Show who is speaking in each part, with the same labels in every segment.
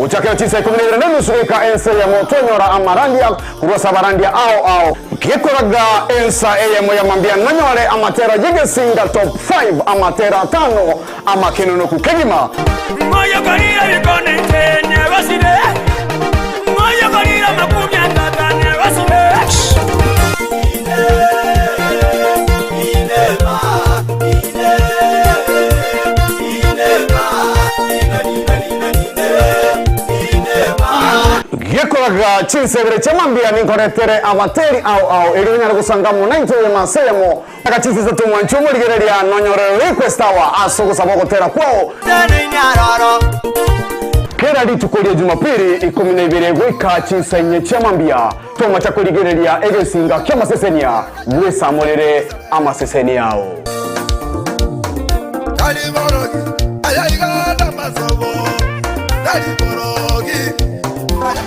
Speaker 1: Gochakera chinsa ikomi na ibere na enusu goika ensa eyemo twanyora amarandia korwa ase abarandia ao ao. Gekoraga ensa eyemo ya mambia nonyore amatera y'egesinga top 5 amatera atano amakenonoku kegima.
Speaker 2: Ng'oyokorire ebikone inche negosire, ng'oyokorire amakumia tata negosire.
Speaker 1: Gekoraga chinsebere chia mambia ninkoretere abateri ao ao erio onyare gosanga amo naintwe oyemo ase eyemo. Aka chinsa isato mwanche omorigereria nonyore request hour ase ogosaba ogotera kwao. Kera rituko ria Jumapili 12 goika chinsa inye chia mambia tomacha korigereria egesinga ki'amasesenia bwesamorere amaseseni ao.
Speaker 3: Tari borogi, aya iga namasobo, tari borogi, aya.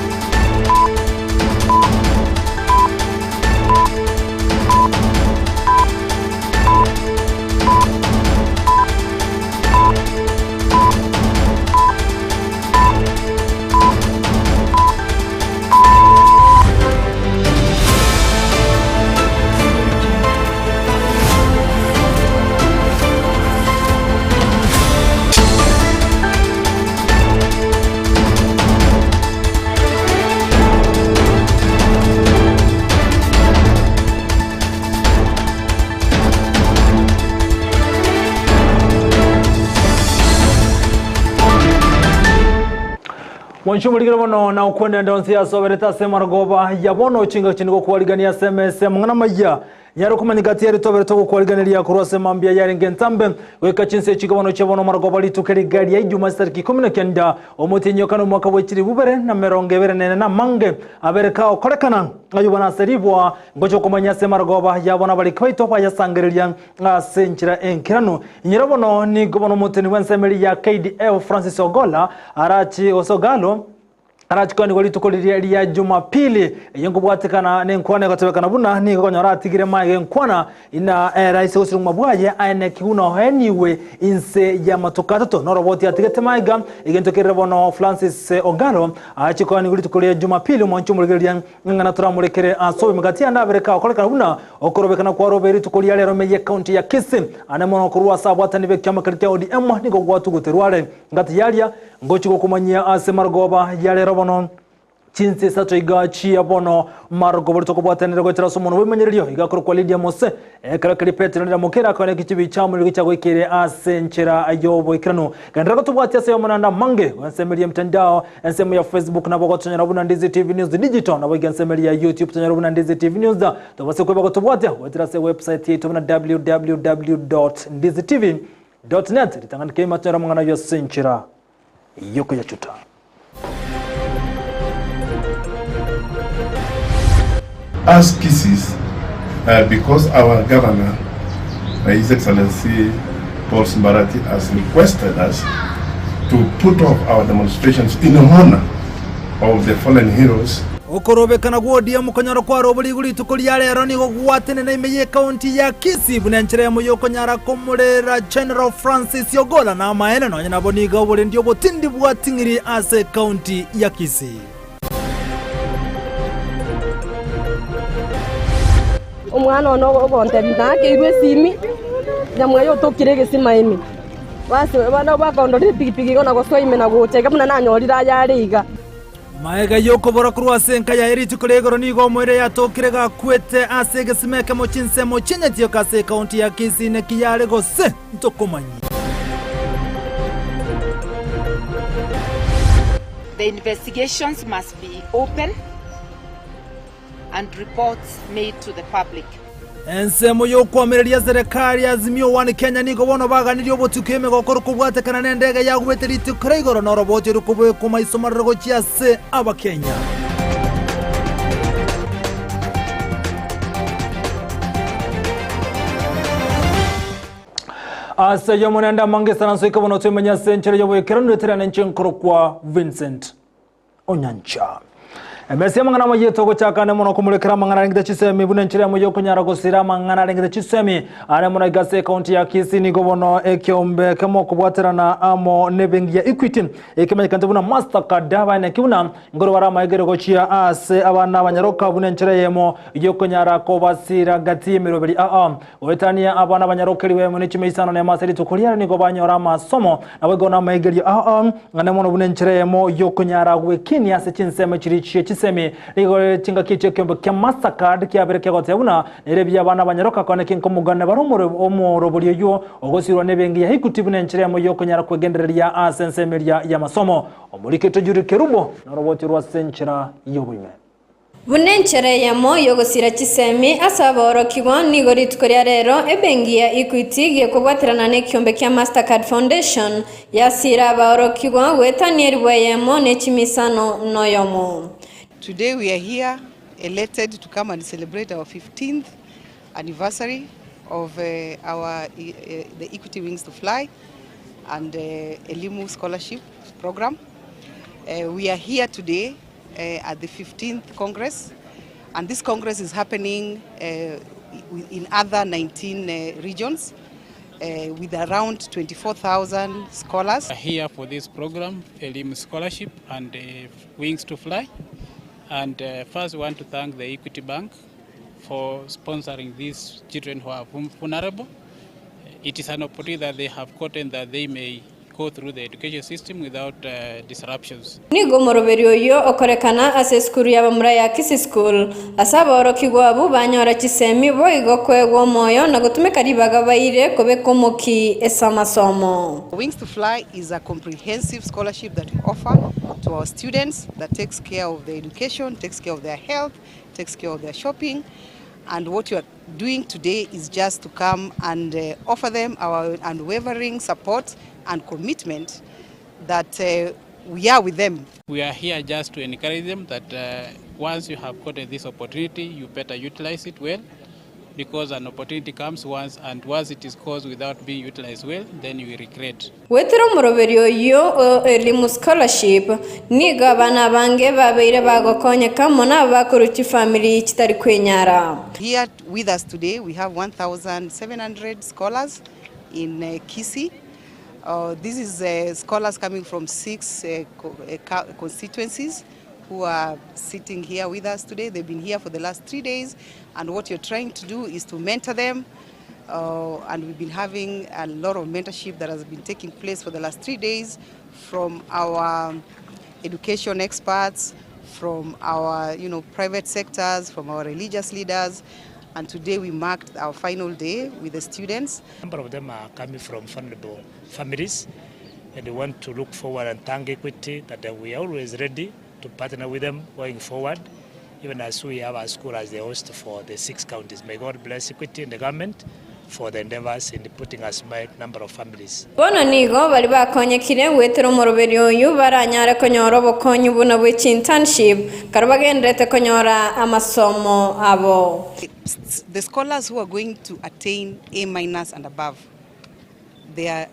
Speaker 4: Mwancho morigere bono na okwenda onsi asoberete ase marogoba ya bono chinga chinigo kwarigania ase emesa amang'ana maya Yare okomanyeka ati ere toberete ogokwariganeria korwa ase mambia yarenge entambe, goika chinsa echi bono chia bono marogoba rituko riga ria Ijuma ase tariki 19 omotienyi o kane omwaka bwe chilifu bibere na emerongo ebere nene na amange abere kagokorekana. Ayio bono ase ribwa ngocha okomanya ase marogoba ya bono abariki baito bayasangereria ase enchera enkeranu. Inyora bono nigo bono omoteni bw'ensemeri ya KDF Francis Ogolla arachi gose Ogalo Arachikwanigwa rituko riria ria Jumapili, eyio nkobwatekana nenkwana egotebekana buna nigo konyora atigire magega enkwana ina ere aise gosirwa bwaye aeneki buna oeniwe inse y'amatuko atato noroboti atigete magega egento kerire bono Francis Ogalo achikwanigwa rituko ria Jumapili omwanchi omorigereria ng'ana toramorekere ase obogima gati ande abere kagokorekana buna okorobekana kwarobe rituko ria rero ime y'ecounty ya Kisii ande mono korwa ase abwatani b'ekiama keria kia ODM nigo gwatuguterwa are Ngati yaria ngochia gokomanyia ase marogoba ya rero bono, chinsa isato iga chia bono marogoba tokobwatanera goetera ase omonwa bw'ebimanyererio iga akorokwa Lidia Mose. Ekero keria Petero riramokere akona egechibi chiamorero gichagoikeire ase enchera y'oboikeranu. Genderera gotobwatia ase omonanda amange ensemeri ya mtandao, ensemo ya Facebook nabo ogotonyora buna Ndizi TV News Digital, nabo iga ensemeri ya YouTube tonyore buna Ndizi TV News. Tobase kweba gotobwatia goetera ase website yaito buna www.ndizitv. Net, ritang'ani keima tonyore amang'ana ayio ase enchera y'okoyachuta.
Speaker 5: As Kisiis, because our governor, His Excellency Paul Simbarati has requested us to put off our demonstrations in honor of the fallen heroes.
Speaker 4: Okorobekana gw'ODM konyora kwarobwa rigoro rituko ria rero nigo gwatenena ime y'ekaunti ya Kisii buna enchera eyemo y'okonyara komorera General Francis Ogolla na amaene nonya nabo nigo oborendi obotindi bwating'iri ase ekaunti ya Kisii.
Speaker 6: Omwana one ogontebia naakeirwe esimi, nyamweya otokire egesima ime. Basi bono bakondorera epigipigi igo na gosoa ime na gocha iga buna nanyorire aya are iga.
Speaker 4: Magega y'okobora korwa ase enka yaye rituko ria igoro nigo omoerio yatokire gakwete ase egesima ekemo chinsemo chi'Nyatioka ase ekaunti ya Kisii neki yare gose ntokomanyia.
Speaker 7: The investigations must be open and reports made to the public.
Speaker 4: Ensemo y'okoamereria serekari ya Azimio One Kenya nigo bono baganirie obotuko emegoko rokobwatekana nendege yagwete rituko ria igoro na oroboti rokobekwa maiso marore gochia ase Abakenya. Ase ayio Omonene amange esaranso eke bono twemenye ase enchera y'oboikeranu eterane inche nkorokwa Vincent. Onyancha. Emesa y'amang'ana amayia togochakane mono komorekera amang'ana arengete chisemi buna enchera emo y'okonyara gosira amang'ana arengete chisemi are mono iga ase ekaunti ya Kisii nigo bono ekeombe kemo kobwaterana amo nebengi ya Equity ekemanyekanete buna Mastercard abaeneki buna nkoro bare amaegero gochia ase abana abanyaroka buna enchera eyemo y'okonyara kobasira gati y'emeroberi aa Goetania abana abanyarokerigwe emo ne chimeisano nemo ase rituko riare nigo banyora amasomo, naboigo namaigerio ao, ng'a mono buna enchera eyemo y'okonyara gwekinia ase chinsemo chiria chie chisemi. Nigo chingaki echio ekeombe kia Mastercard kiabere kegoteba buna nere ebiya abana abanyaroka kone ki nkomogane bare omorobori oyio ogosirwa nebengi ya Equity buna enchera eyemo y'okonyara kwegendereria ase ensemo eria y'amasomo. Omorikito Judy Kerubo noroboti rwa ase enchera y'oboime.
Speaker 8: Buna enchera eyemo y'ogosira chisemi ase aborokigwa, nigo rituko ria rero ebenki ya Equity gekobwaterana nekiombe kia Mastercard Foundation yasira abaorokigwa goetania elifu eyemo ne chimisano noyomo.
Speaker 9: Today we are here elated to come and celebrate our 15th anniversary of our the Equity Wings to Fly and Elimu Scholarship Program. We are here today at the 15th Congress and this Congress is happening in other 19 regions with around 24,000 scholars.
Speaker 10: Here for this program, Elimu Scholarship and Wings to Fly. And first we want to thank the Equity Bank for sponsoring these children who are vulnerable. It is an opportunity that they have gotten that they may go through the education system without disruptions.
Speaker 8: Nigo omoroberio oyio okorekana ase esukuru y'abamura ya Kisii School, ase aborokigwa abwo banyora chisemi boigo koegwa omoyo na gotumeka ribaga baire kobeka omoki ase amasomo.
Speaker 9: Wings to Fly is a comprehensive scholarship that we offer to our students that takes care of their education, takes care of their health, takes care of their shopping and what you are doing today is just to come and uh, offer them our unwavering support and commitment that uh, we are with them.
Speaker 10: We are here just to encourage them that uh, once you have gotten this opportunity, you better utilize it well because an opportunity comes once and once it is caused without being utilized well, then you will regret.
Speaker 8: Goetera omoroberio oyio o Elimu Scholarship, nigo abana abange babeire bagokonyeka mono aba bakorwa chifamiri chitari kwenyara.
Speaker 9: Here with us today we have 1,700 scholars in Kisii. Uh, this is uh, scholars coming from six uh, co uh, constituencies who are sitting here with us today. They've been here for the last three days, and what you're trying to do is to mentor them. Uh, and we've been having a lot of mentorship that has been taking place for the last three days from our education experts, from our you know, private sectors, from our religious leaders. And today we marked our final day with the students.
Speaker 11: A number of them are coming from vulnerable families and we want to look forward and thank Equity that we are always ready to partner with them going forward, even as we have our school as the host for the six counties. May God bless Equity and the government for the endeavors in putting us my number of families.
Speaker 8: Bono nigo baria bakonyekire goetera omoroberio oyio baranyare konyora obokonyi buna bwe chiinternship kare bagendererete konyora amasomo abo.
Speaker 9: The scholars who are going to attain A minus and above, they are,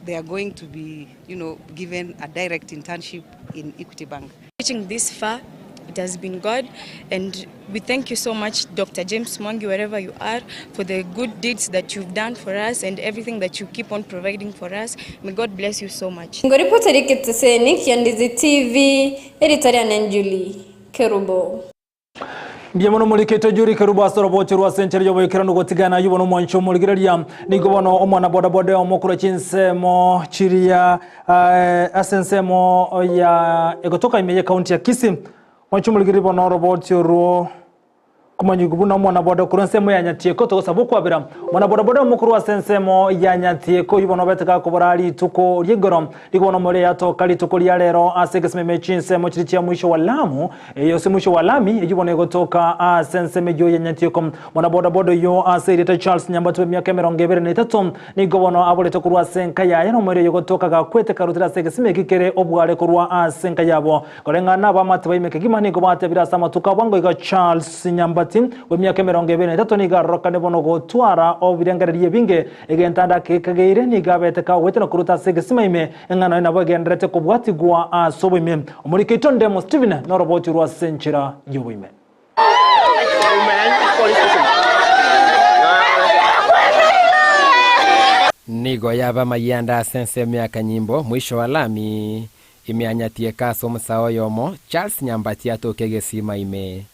Speaker 9: they are going to be, you know, given a direct internship in Equity Bank.
Speaker 12: Reaching this far, it has been God, and we thank you so much, Dr. James Mwangi, wherever you are, for the good deeds that you've done for us and everything that you keep on providing for us. May God bless you so much.
Speaker 8: Ngoripotera egeteseni kia Ndizi TV, erieta riane Julie Kerubo.
Speaker 4: Mbuya mono morikete Julie Kerubo ase orobocho rwa ase enchera y'oboikeranu gotigana ayio bono omwancho omorigereria nigo bono omwana bodaboda omo korwa chinsemo chiria eh, ase ensemo ya egotoka ime y'ekaunti ya Kisii mwancho omorigereria bono oroboti orwo Komanyigwa buna omwana-boda korwa ensemo ya Nyatieko togosaba okwabera. Omwana-boda-boda omo korwa ase ensemo ya Nyatieko oyio bono obete gakobora rituko ri'igoro. Rigo bono more yatoka rituko ria rero ase egesimeme chinsemo chiria chia mwisho wa Lamu, eye ase mwisho wa Lami, eyio bono egotoka ase ensemo eyio ya Nyatieko. Omwana-boda-boda oyio ase erieta Charles Nyambati bw'emiaka emerongo ebere na etato, nigo bono aborete korwa ase enka yaye nomoerio oyo gotoka gakwete karutire ase egesima eki kere obware korwa ase enka yabo. Koreng'ana nabamate baime kegima nigo batebire ase amatuko a bwango iga Charles Nyambati. Nyambati bw'emiaka 23 nigo arorokane bono gotwara obirengererio ebinge egentanda ake kageire nigo abete kagwete na koruta ase egesima ime eng'ana eye nabo egendererete kobwatigwa ase oboime. Omoriki oito Ndemo Stephen noroboti orwa ase enchera y'oboime.
Speaker 13: Nigo yaba amayianda ase ensemo ya Kanyimbo, mwisho wa lami, ime anyatieka ase omosae oyomo, Charles Nyambati atoke egesima ime.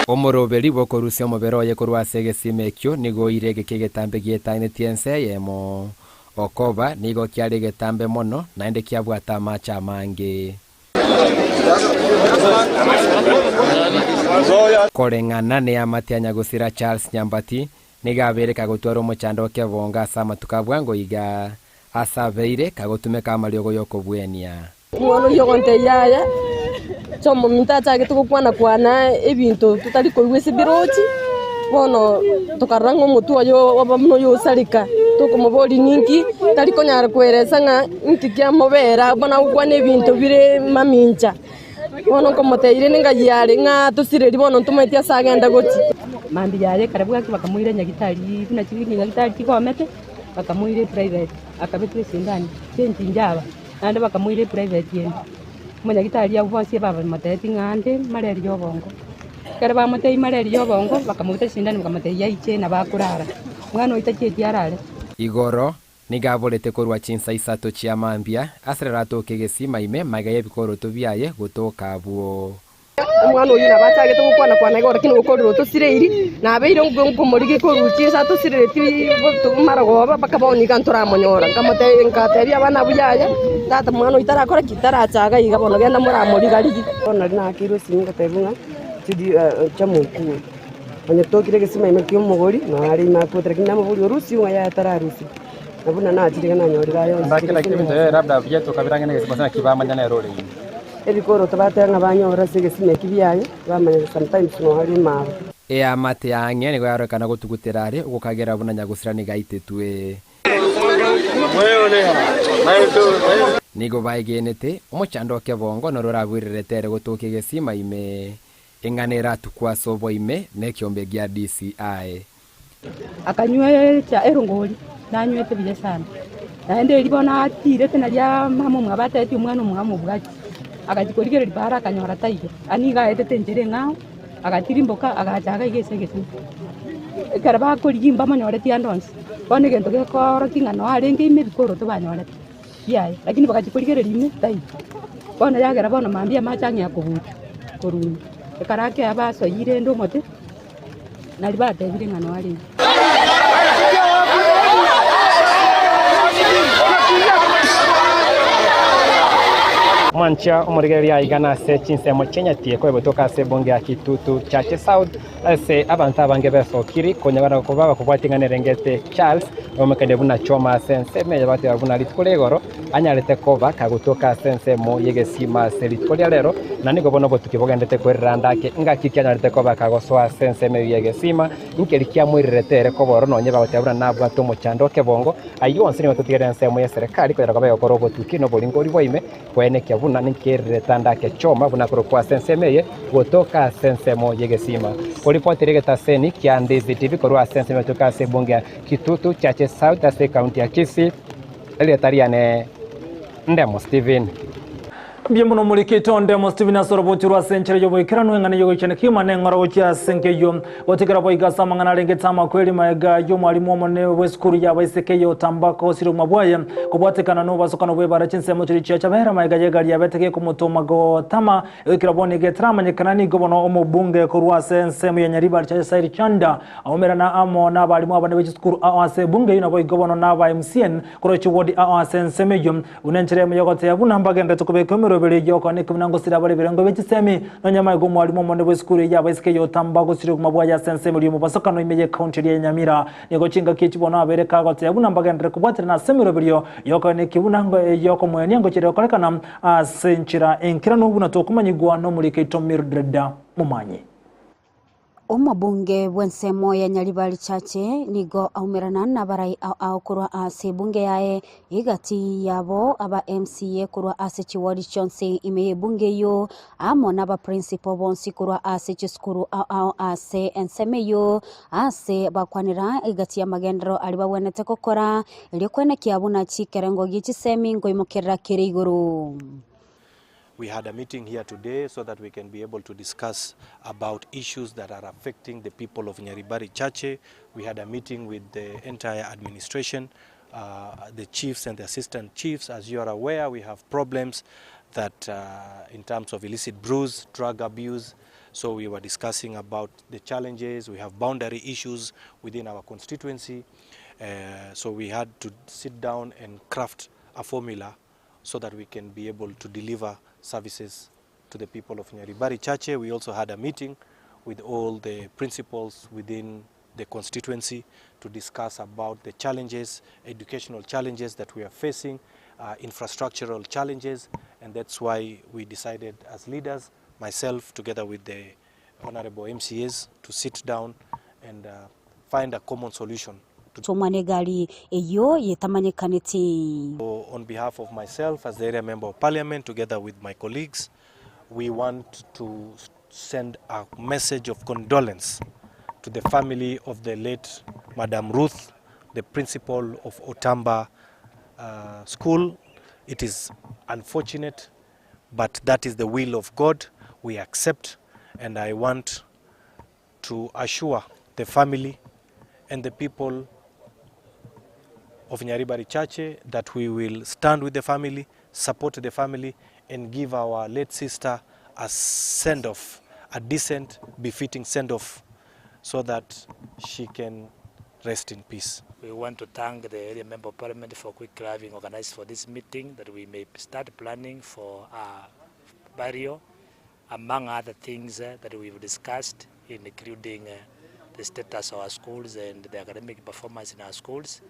Speaker 13: Omoroberi bw'okorusia omobere oye korwa ase egesima ekio nigo oire egeka egetambe gietaanetie ense eyemo. Okoba nigo kiare egetambe mono, naende kiabwate amache amange. Koreng'ana neamate ya nyagosira Charles Nyambati, nigo abeire kagotwara omochando o kebongo ase amatuko a bwango iga, ase abeire kagotumeka amariogo y'okobwenia.
Speaker 6: Omwana oyio ogontebia, Yaya, chomominto achagete gokwana-kwana ebinto totari koigwa ase ebirochi, bono tokarora ng'a omotwe oye oba buna oyosareka, tokomoboria ninki, tari konyara koeresa ng'a inki kiamobera buna agokwana ebinto bire mamincha. Bono nkomotebia rende ng'ai are ng'a tosireri bono ntomaeti ase agenda gochia.
Speaker 14: Mambia yaye ekero bwaki bakamoira nyagitari buna chinyagitari chigomete, bakamoira eprivate, akabetwa esindani, chinchincha aba. Naende bakamoira eprivate ende. Omonyagitari abwo bonsi babamotebetie ng'a ande malaria ya obongo. Ekero bamotebia malaria ya obongo, bakamoruta esindani bakamotebia aiche nabo akorara. Omwana oyio tachieti arare.
Speaker 13: Igoro nigo aborete korwa chinsa isato chia mambia, ase raratoke egesima ime magega y'ebikoroto biaye gotoka abwo.
Speaker 6: Omwana oyio nabo achagete gokwana-kwana igo, lakini gokorire otosireiri, nabeire nkomorigia korwa chinsa atosirereti botuko marogoba mpaka bono iga ntoramonyora. Nkamotebia ngatebia abana abwo yaya, tata mwana oyio tarakora ki? Tarachaga iga bono genda moramoriga-rigia.
Speaker 15: Bono nario nakeirwe esimi ngatebigwa ng'a chidi chama okure. Onye tokire egesima ime kia omogori, nonya are ime akwete lakini namoboria orusiwe ng'a yaya tararusiwa. Na buna nachire iga nanyorire aye onsi
Speaker 16: Mbake naki ebinto labda biatoka birange negesima gose naki bamanya nere ore ime.
Speaker 15: Ebikoroto bateba ng'a banyore ase egesima eki biaye, bamanya sometimes nonya ore ime abo.
Speaker 13: Eamate ya ang'e nigo yarorekana gotugutera are ogokagera buna nyagosira nigo aitetwe. Nigo baegenete, omochando o kebongo noro oragwererete ere gotokia egesima ime, eng'ana eratukwe ase oboime nekiombe gia DCI.
Speaker 14: Akanywa echa erongori, nanywete buya sana. Naende erio bono atiirete naria mama omwabo atebetie omwana omwabo mobwati, agachia korigereria paaro akanyora taiyo. Yaani nigo aetete enchera eng'ao, agatirimboka agacha iga iga ase egesima. Ekero bakorigia mbamonyoreti ande onsi, bono egento gekoorokia ng'a noo arenge ime ebikoroto banyorete biaye, lakini bagachia korigereria ime taiyo. Bono yagera bono mambia amache ang'ea kobucha korwa ime, ekero akea basoyire rende omote. Nario batebire ng'a noarenge.
Speaker 16: Mwancha omorigereria aiga nase chinsemo chi'enyatie koebotoka ase ebunge ya Kitutu Chache South ase abanto abange besokiri konya koba bakobwatia ng'a nerengete Charles omokende buna Choma ase ensemo eye bateba buna rituko ria igoro anyarete koba kagotoka ase ensemo y'egesiima ase rituko ria rero, na nigo bono obotuki bogendete kwereranda ake ngaki ki anyarete koba kagosoa ase ensemo eyio y'egesiima, nkeri kiamoirerete ere koba oro nonye bagoteba buna nabwate omochando o kebongo. Ayio onsi nigo totigere ensemo y'eserekari konyara koba egokora obotuki na oboringori bwa ime, koenekia buna ninki kerirerete ake choma buna korokwa ase ensemo eye gotoka ase ensemo y'egesiima. Koripotera egetaseni kia Ndizi TV korwa ase ensemo egotoka ase ebunge ya Kitutu Chache South ase ekaunti ya Kisii. Erieta riane Ndemo Stephen.
Speaker 4: Mbuya mono omorikito Ndemo Stephen ase orobochi rwa ase enchera y'oboikeranu eng'ana y'ogoichana kegima na eng'ora gochia ase enkeyio. Gotigera boigo ase amang'ana arengete amakweri maega y'omwalimu omonene bw'esukuru y'abaiseke y'Otambaka osire obogima bwaye kobwatekana n'obobasokano bw'ebara chinsemo chiria chia Chabera maega y'egari yabete gekomotoma gotama Goikera bono iga etaramanyekana nigo bono omobunge korwa ase ensemo ya Nyaribari Chache Sairi Chanda aumerana amo nabarimu abane be chisukuru ao ase ebunge eyio naboigo bono naba MCN korwa chiwodi ao ase ensemo eyio buna enchera eyemo yogotebia buna mbagenderete kobeka emeroberi eyio okona ekebuna na ngosira bare ebirengo bie chisemi nonya amaiga omwarimu omonene bw'esukuru eyio y'abaiseke eyotamba gosiria obogima bwaye ase ensemo eria omobasokano ime y'ecounty eria ya Nyamira Nigo chingaki echi bono abeire kagotebia buna mbagenderere kobwaterana ase emeroberio y'okoenekia buna y'okomoenia ngochia gokorekana ase enchera enkeranu buna tokomanyigwa n'omoriki oito Mildred Momanyi.
Speaker 17: Omobunge bw'ensemo ya Nyaribari Chache nigo aumerana nabarai ao ao korwa ase ebunge yaye, egati yabo aba MCA korwa ase chiward chionsi ime y'ebunge eyio, amo naba principal bonsi korwa ase chisukuru ao ao ase ensemo eyio, ase bakwanera egati y'amagenderero aria bagwenerete gokora, erio kwenekia buna chikerengo gie chisemi nkoimokerera kere igoro.
Speaker 18: We had a meeting here today so that we can be able to discuss about issues that are affecting the people of Nyaribari Chache. We had a meeting with the entire administration, uh, the chiefs and the assistant chiefs. As you are aware, we have problems that uh, in terms of illicit brews, drug abuse. So we were discussing about the challenges. We have boundary issues within our constituency. Uh, so we had to sit down and craft a formula so that we can be able to deliver services to the people of Nyaribari Chache. We also had a meeting with all the principals within the constituency to discuss about the challenges, educational challenges that we are facing, uh, infrastructural challenges, and that's why we decided as leaders, myself together with the honorable MCAs, to sit down and uh, find a common solution
Speaker 17: Tomwa negari eyio yetamanyekaneti.
Speaker 18: So on behalf of myself as the area member of parliament, together with my colleagues, we want to send a message of condolence to the family of the late Madam Ruth, the principal of Otamba uh, School. It is unfortunate, but that is the will of God. We accept, and I want to assure the family and the people of Nyaribari Chache that we will stand with the family, support the family, and give our late sister a send off, a decent, befitting send off, so that she can rest in peace.
Speaker 11: We want to thank the area member of parliament for quickly having organized for this meeting that we may start planning for our burial, among other things uh, that we've discussed, including uh, the status of our schools and the academic performance in our schools.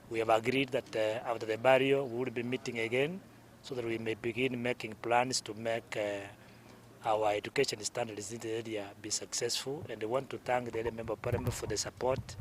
Speaker 11: We have agreed that uh, after the burial, we will be meeting again so that we may begin making plans to make uh, our education standards in the area be successful. And we want to thank the area member of parliament for the support.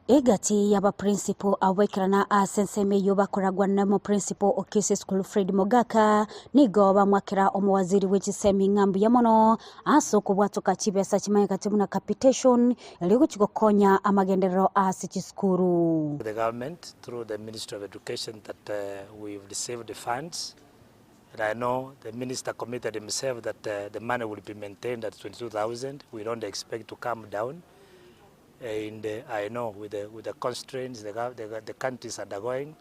Speaker 17: Egati y'aba principal abwekerana ase ensemo eyio bakoragwa na principal o Kisii School Fred Mogaka nigo bamwakera omowaziri bwe chisemi ng'a mbuya mono ase okobwatoka chibesa chimanyekati buna capitation erio gochi gokonya amagenderero ase chisukuru.
Speaker 11: The government, through the Ministry of Education, that uh, we've received the funds. And I know the minister committed himself that uh, the money will be maintained at 22,000. We don't expect to come down. And uh, I know with the, with the constraints the, the, the country is undergoing,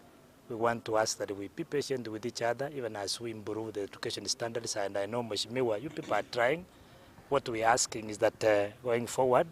Speaker 11: we want to ask that we be patient with each other, even as we improve the education standards. And I know, Mheshimiwa, you people are trying. What we're asking is that uh, going forward,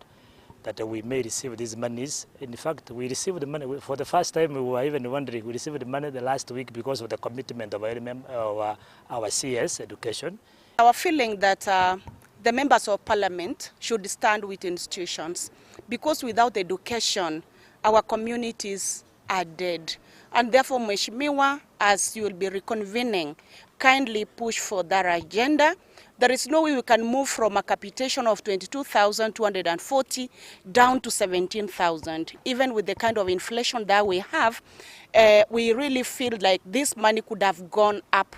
Speaker 11: that uh, we may receive these monies. In fact, we received the money for the first time. We were even wondering, we received the money the last week because of the commitment of our, our, our CS education.
Speaker 7: Our feeling that uh, the members of parliament should stand with institutions because without education, our communities are dead. And therefore, Mheshimiwa, as you will be reconvening, kindly push for that agenda. There is no way we can move from a capitation of 22,240 down to 17,000. Even with the kind of inflation that we have, uh, we really feel like this money could have gone up.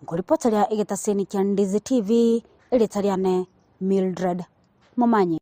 Speaker 17: Ngoripota egetaseni kia Ndizi TV eritariane Mildred Momanyi.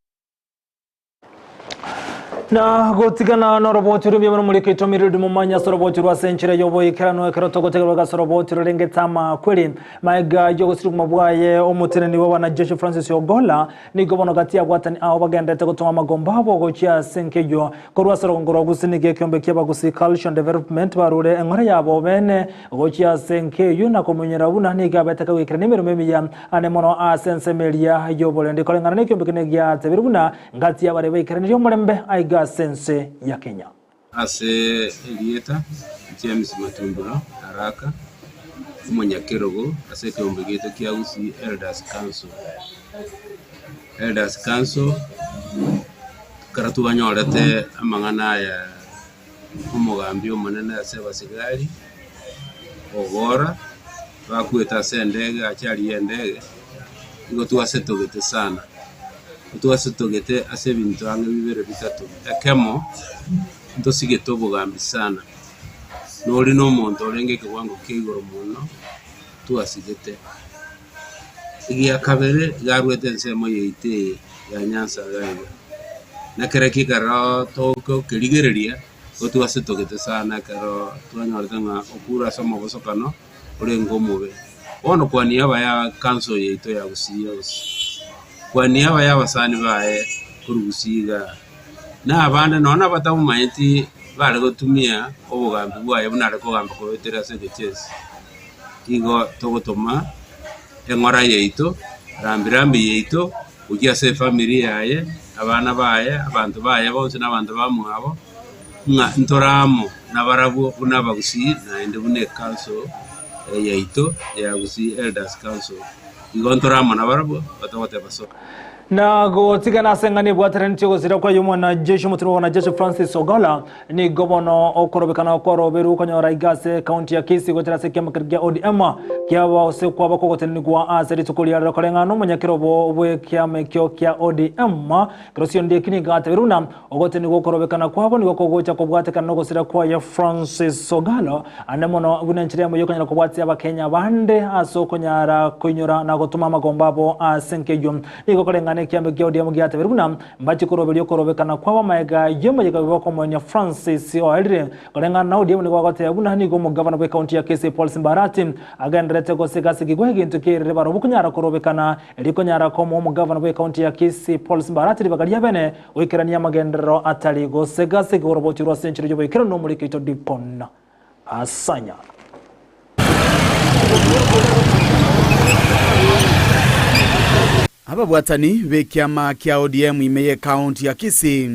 Speaker 4: Na gotigana noroboti rumbi muno muri kito Mildred Momanyi ase oroboti rwa senchera yoboikerano ekero togotegerwa gase oroboti rorengete amakweri maega yogosiriguma bwaye omoteneni wa wanajeshi Francis Ogolla nigo bono gati yabwatani aho bagendete gotoma amagomba abo gochia ase enkeyo korwa ase orogongo rwa Gusii nigo ekiombe kia Abagusii Culture and Development barure eng'ora yabo bene gochia ase enkeyo na komenyera buna nigo abeteka goikerania emeremo emiya ane mono ase ensemo eria yoborendi koreng'ana na ekiombe kene giatebire buna ngati yabare baikeranire omorembe aiga ase ense ya Kenya.
Speaker 19: Ase erieta James Matumbura Araka, omonyakerogo ase ekeombe giaito kia Gusii Elders Council. Elders Council ekero twanyorete amang'ana aya omogambi omonene ase abasigari ogora bakwete ase endege achari ya endege, nigo twasetogete sana. Ntwasetogete ase ebinto ang'e bibere bitato, ekemo, ntosigete obogambi sana, nori nomonto orenge ekewango kia igoro mono, twasigete. Egia kabere, iga arwete ensemo yaito eye ya Nyanza iga iga. Nakereki ekero togokerigereria, igo twasetogete sana ekero twanyorete ng'a okure ase omobosokano orenge omobe. Bono kwa niaba ya council yaito ya Gusii yonsi, kwa niaba ya abasani baye korwa Gusii igaa, na abande nonye na abatamomanyeti bare gotumia obogambi bwaye buna are kogamba koetera ase egechesi. Igo togotoma eng'ora yaito, rambi rambi yaito, gochia ase efamiri yaye, abana baye, abanto baye bonsi na abanto bamwabo, ng'a ntore amo nabarabwo buna abagusii naende buna ecouncil yaito ya Gusii Elders Council. Igo ntore amo nabarabwo, batogoteba so.
Speaker 4: Na gotigana ase eng'ana ebwataraneti ogosira kwaye omwanajeshi omotenenwa bw'abanajeshi Francis Ogolla nigo bono okorobekana kwaroberwe okonyora iga ase ekaunti ya Kisii gochera ase ekiama keria kia ODM kiaba gose kwaba kogotenenigwa ase rituko ria rero koreng'ana nomonyakerobo bw'ekiama ekio kia ODM Kerosio Ndieki nigo atebirie buna ogotenenigwa okorobekana kwabo nigo kogocha kobwatekana nogosira kwaye Francis Ogallo ande mono buna enchera eyemo yokonyara kobwatia abakenya bande ase okonyara koinyora na gotoma amagombo abo ase enkeyio. Nigo koreng'ana ekiambe kia ODM giatebirie buna mbache koroberia okorobekana kwabo amaega y'omoyega bw'okomoenia Francis oerire. Koreng'ana na ODM nigo bagoteba buna nigo omogavana bw'ecounty ya Kisii Paul Simba Arati agendererete gosegasekigwa egento kerire barobwo konyara korobekana erio konyara komoa omogavana bw'ecounty ya Kisii Paul Simba Arati ribaga riabene goikerania amagenderero atari gosegasekigwa oroboti rwa ase enchera y'oboikeranu nomoriki oito Dipon Asanya.
Speaker 20: Ababwatani b'ekiama kia ODM ime y'ecounty ya Kisii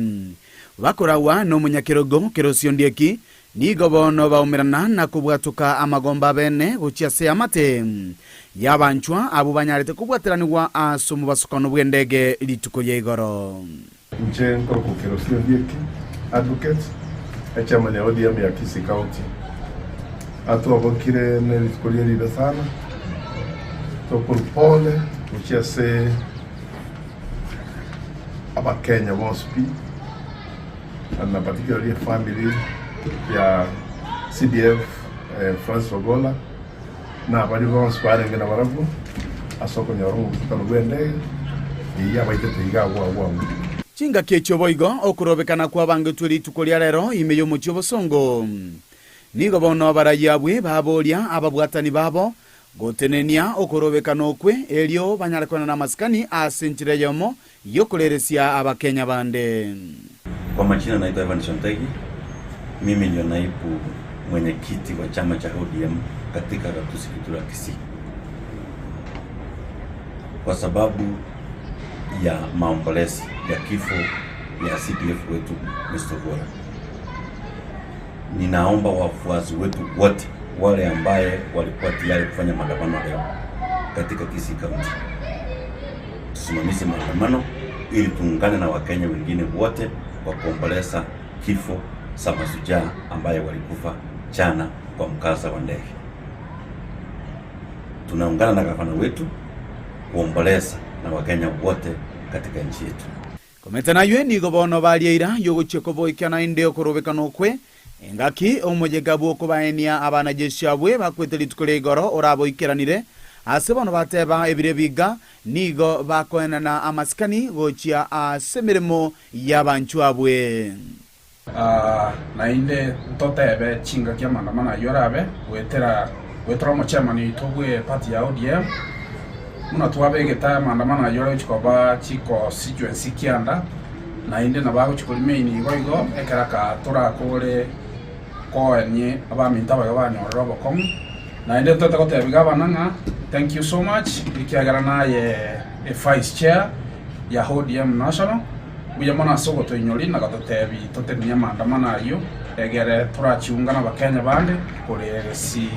Speaker 20: bakoragwa nomonyakerogo Kerosio Ndieki nigo bono baumerana na kobwatoka amagomba abene gochia ase amate y'abanchwa abwo banyarete kobwateranigwa ase omobasokano bw'endege rituko ria igoro.
Speaker 5: Inche nkorokwa Kerosio Ndieki, advocate, echairman ya ODM ya Kisii County. Atwabokire ne rituko rie ribe sana, tokorwa pole gochia ase abakenya bonsi pi, and na particularly efamily ya CDF Francis Ogolla, na abaria bonsi barenge nabarabwo ase okonyora omobusukano bw'endege eyio yabaitete iga agwo agwo agwo.
Speaker 20: Chingaki echio boigo okorobekana kwabangetwe rituko ria rero ime y'omochie obosongo. Nigo bono abarai abwe baboria ababwatani babo gotenenia okorobekana okwe erio banyare koenana amasikani ase enchera eyemo y'okoreresia Abakenya bande.
Speaker 21: Kwa majina naitwa Evans Ontegi, mimi ndio naibu mwenyekiti wa chama cha ODM katika gatuzi letu la Kisii. Kwa sababu ya maombolezi ya kifo ya CDF wetu Mr. Ogora, ninaomba wafuasi wetu wote wale ambaye walikuwa tayari kufanya maandamano leo katika Kisii County tusimamishe maandamano ili tuungane na Wakenya wengine wote kwa kuomboleza kifo za mashujaa ambaye walikufa jana kwa mkasa wa ndege. Tunaungana na gavana wetu kuomboleza na Wakenya wote katika nchi yetu.
Speaker 20: Komenta naywe nigo bono baria eira y'ogochia koboikia naende okorobekana okwe, engaki omoyega bw'okobaenia abanajeshi abwe bakwete rituko ria igoro oraboikeranire, ase bono bateba ebiro ebiga nigo bakoenana amasikani gochia ase emeremo y'abanchwa abwe.
Speaker 22: Naende ntotebe chingaki amandamano ayio arabe goetera goetera omochairman oito bwe party ya ODM, buna twabegete amandamano ayio arochi koba chiconstituency kianda, naende nabo agochi ko remain igo igo ekero aka torakore koenie abaminto abaye banyorire obokong'u. Naende ntoete gotebia gavana ng'a thank you so much ekiagera naye e vice chair ya ODM national. Mbuya mono ase ogotoinyoria na gototebi totenenie amaandamano ayio, egere torachiunga n'Abakenya bande koreresi